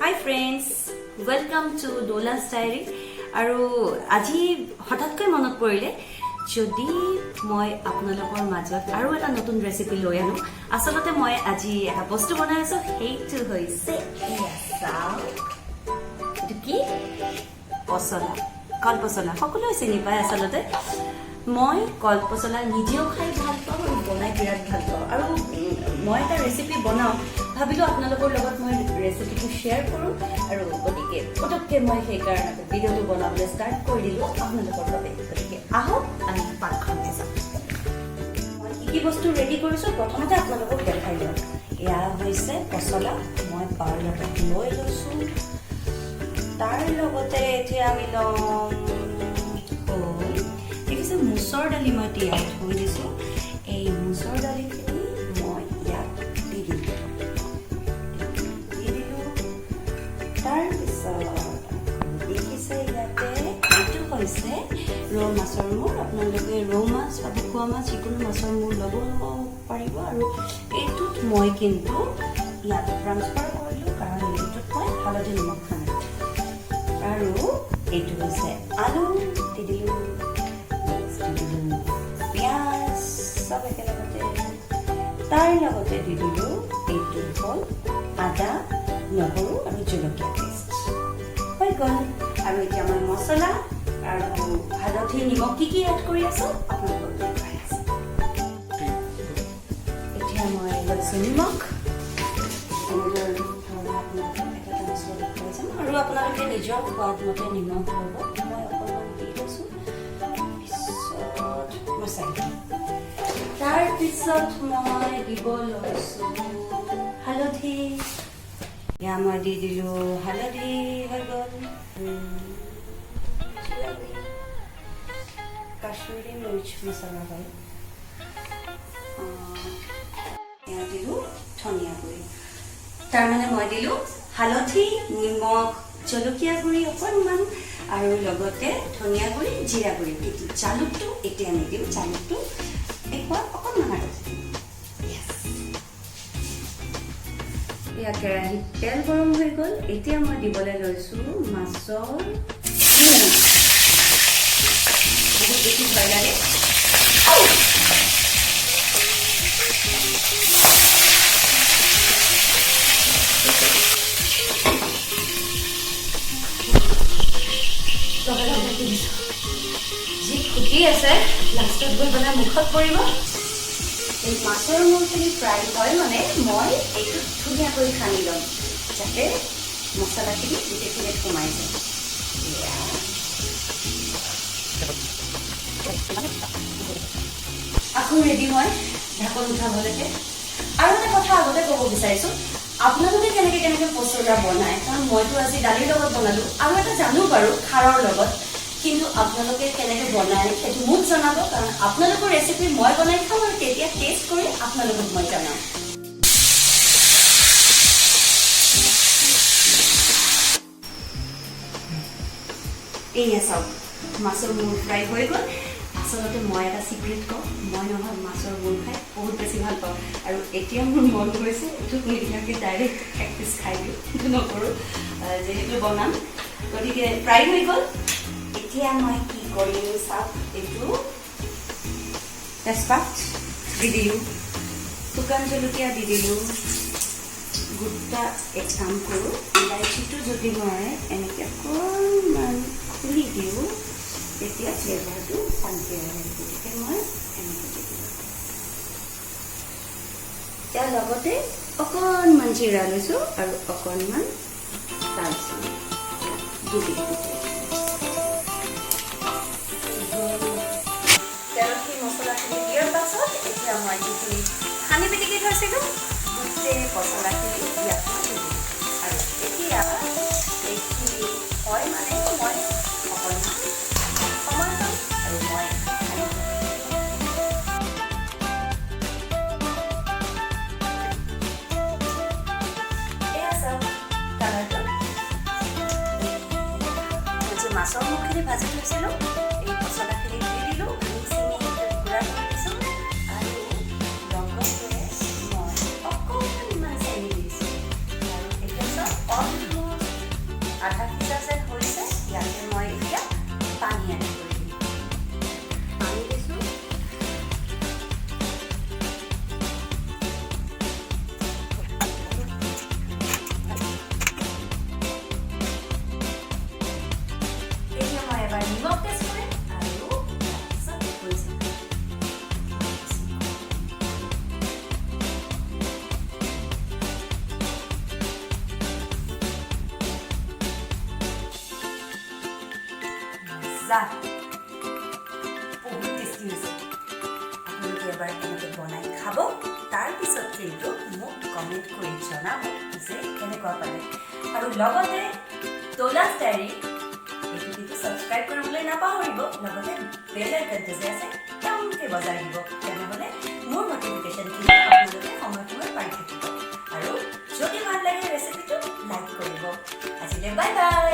Hi friends, welcome to Dola's Diary. আৰু আজি হঠাৎকৈ মনত পৰিলে, যদি মই আপোনালোকৰ মাজত আৰু এটা নতুন ৰেচিপি লৈ আনো। আচলতে মই আজি এটা বস্তু বনাই আছোঁ, সেইটো হৈছে, এয়া চাওক, এইটো কি? পচলা, কল পচলা সকলোৱে চিনি পায়। আচলতে মই কল পচলা নিজেও খাই ভাল পাওঁ আৰু বনাই বিৰাট ভাল পাওঁ। আৰু মই এটা ৰেচিপি বনাওঁ, ভাবিলোঁ আপোনালোকৰ লগত মই ৰেচিপিটো শ্বেয়াৰ কৰোঁ। আৰু গতিকে পটককৈ মই সেইকাৰণে ভিডিঅ'টো বনাবলৈ ষ্টাৰ্ট কৰি দিলোঁ আপোনালোকৰ বাবে। গতিকে আহক, আমি পাকঘৰলৈ যাওঁ। মই কি কি বস্তু ৰেডি কৰিছোঁ, প্ৰথমতে আপোনালোকক দেখাই দিওঁ। এয়া হৈছে পচলা, মই বাউল এটাত লৈ লৈছোঁ। তাৰ লগতে এতিয়া আমি ল'ম হ'ল, দেখিছে, মুচৰ দালি মই তিয়াই থৈ দিছোঁ। এই মুচৰ দালিখিনি মই ইয়াত দি দিলোঁ, দি দিলোঁ। তাৰপিছত দেখিছে, ইয়াতে এইটো হৈছে ৰৌ মাছৰ মূৰ। আপোনালোকে ৰৌ মাছ বা ভকুৱা মাছ, যিকোনো মাছৰ মূৰ ল'ব পাৰিব। আৰু এইটোত মই কিন্তু ইয়াত ট্ৰান্সফাৰ কৰিলোঁ, কাৰণ এইটোত মই হালধি নিমখ সানিম। আৰু এইটো হৈছে আলু, দি দিলোঁ। নেক্সট দি দিলোঁ পিঁয়াজ, চব একেলগতে। তাৰ লগতে দি দিলোঁ, এইটো হ'ল আদা, নহৰু আৰু জলকীয়া পেষ্ট। হৈ গ'ল। আৰু এতিয়া মই মছলা আৰু হালধি, নিমখ কি কি এড কৰি আছোঁ, আপোনালোকক দেখুৱাই আছোঁ। এতিয়া মই লৈছোঁ নিমখ। এনেদৰে ধৰণে আপোনালোকক এটা চামুচৰ দেখুৱাই যাম আৰু আপোনালোকে নিজৰ সোৱাদ মতে নিমখ ল'ব। মই অকণমান দি লৈছোঁ, পিছত মই চাই দিম। তাৰপিছত মই দিব লৈছোঁ হালধি। এয়া মই দি দিলোঁ হালধি, হৈ গ'ল। জিৰা গুড়ি, কাশ্মীৰী মিৰ্চ মছলা হয়। এয়া দিলোঁ ধনিয়া গুড়ি। তাৰমানে মই দিলোঁ হালধি, নিমখ, জলকীয়া গুড়ি অকণমান আৰু লগতে ধনিয়া গুড়ি, জিৰা গুড়ি। কিন্তু জালুকটো এতিয়া নিদিওঁ, জালুকটো এখোৱা অকণমান আগতে দিম। Yes. এয়া কেৰাহীত তেল গৰম হৈ গ'ল। এতিয়া মই দিবলৈ লৈছোঁ মাছৰ মূৰ। বহুত বেছি ভয় লাগে। ঔ! লগে লগে ঢাকি দিছোঁ। যি ফুটি আছে, লাষ্টত গৈ পেলাই মুখত পৰিব। এই মাছৰ মূৰখিনি ফ্ৰাই হয় মানে মই এইটো ধুনীয়াকৈ সানি ল'ম, যাতে মছলাখিনি গোটেইখিনিত সোমাই যায়। এয়া। আকৌ ৰেডি মই ঢাকন উঠাবলৈকে। আৰু এটা কথা আগতে ক'ব বিচাৰিছোঁ, আপোনালোকে কেনেকৈ কেনেকৈ পচলা বনায়? কাৰণ মইতো আজি দালিৰ লগত বনালোঁ আৰু এটা জানো বাৰু খাৰৰ লগত, কিন্তু আপোনালোকে কেনেকৈ বনায় সেইটো মোক জনাব, কাৰণ আপোনালোকৰ ৰেচিপি মই বনাই খাম আৰু তেতিয়া টেষ্ট কৰি আপোনালোকক মই জনাম। এইয়া চাওক, মাছৰ মূৰ ফ্ৰাই হৈ গ'ল। আচলতে মই এটা চিক্ৰেট কওঁ, মই নহয় মাছৰ মূৰ খাই বহুত বেছি ভাল পাওঁ। আৰু এতিয়া মোৰ মন গৈছে এইটো নিদিয়াকৈ ডাইৰেক্ট এক পিচ খাই দিওঁ, কিন্তু নকৰোঁ, যিহেতু বনাম। গতিকে ফ্ৰাই হৈ গ'ল। এতিয়া মই কি কৰিম চাওক, এইটো তেজপাত দি দিলোঁ, শুকান জলকীয়া দি দিলোঁ গোটা। এক কাম কৰোঁ, ইলাইচিটো যদি মই এনেকৈ অকণমান খুলি দিওঁ, তেতিয়া ফ্লেভাৰটো ভালকৈ আহে। গতিকে মই এনেকৈ দি দিলোঁ। ইয়াৰ লগতে অকণমান জিৰা লৈছোঁ আৰু অকণমান দালচেনি দি দিলোঁ। তেলত সেই মছলাখিনি দিয়াৰ পাছত এতিয়া মই যিখিনি সানি পিটিকি থৈছিলোঁ, গোটেই পচলাখিনি ইয়াত মই দি দিলোঁ। আৰু এতিয়া এইখিনি হয় মানে মই অকণমান সময় পাম আৰু মই সানি। এয়া চাওক কালাৰটো। মই যে মাছৰ মুখখিনি ভাজি থৈছিলোঁ, এই পচলাখিনি দি দিলোঁ, ভাঙি চিঙি একদম গুড়া কৰি দিছোঁ। আৰু লগতে মই অকণমান চেনি দিছোঁ। আৰু এতিয়া চাওক, অলমষ্ট আধা সিজা যেন হৈছে। ইয়াতে মই এতিয়া পানী এড কৰি দিম। পানী দিছোঁ। এতিয়া মই এবাৰ নিমখ টেষ্ট কৰিম আৰু তাৰপিছত হৈছে। মজা, বহুত টেষ্টি হৈছে। আপোনালোকে এবাৰ এনেকৈ বনাই খাব, তাৰপিছত কিন্তু মোক কমেণ্ট কৰি জনাব যে কেনেকুৱা পালে। আৰু লগতে দোলাছ ডায়েৰী এইটো কিন্তু ছাবস্ক্ৰাইব কৰিবলৈ নাপাহৰিব। লগতে বেল আইকনটো যে আছে, টংকৈ বজাই দিব। তেনেহ'লে মোৰ নটিফিকেশ্যনখিনি আপোনালোকে সময় সময় পাই থাকিব। আৰু যদি ভাল লাগে ৰেচিপিটো, লাইক কৰিব। আজিলৈ বাই বাই।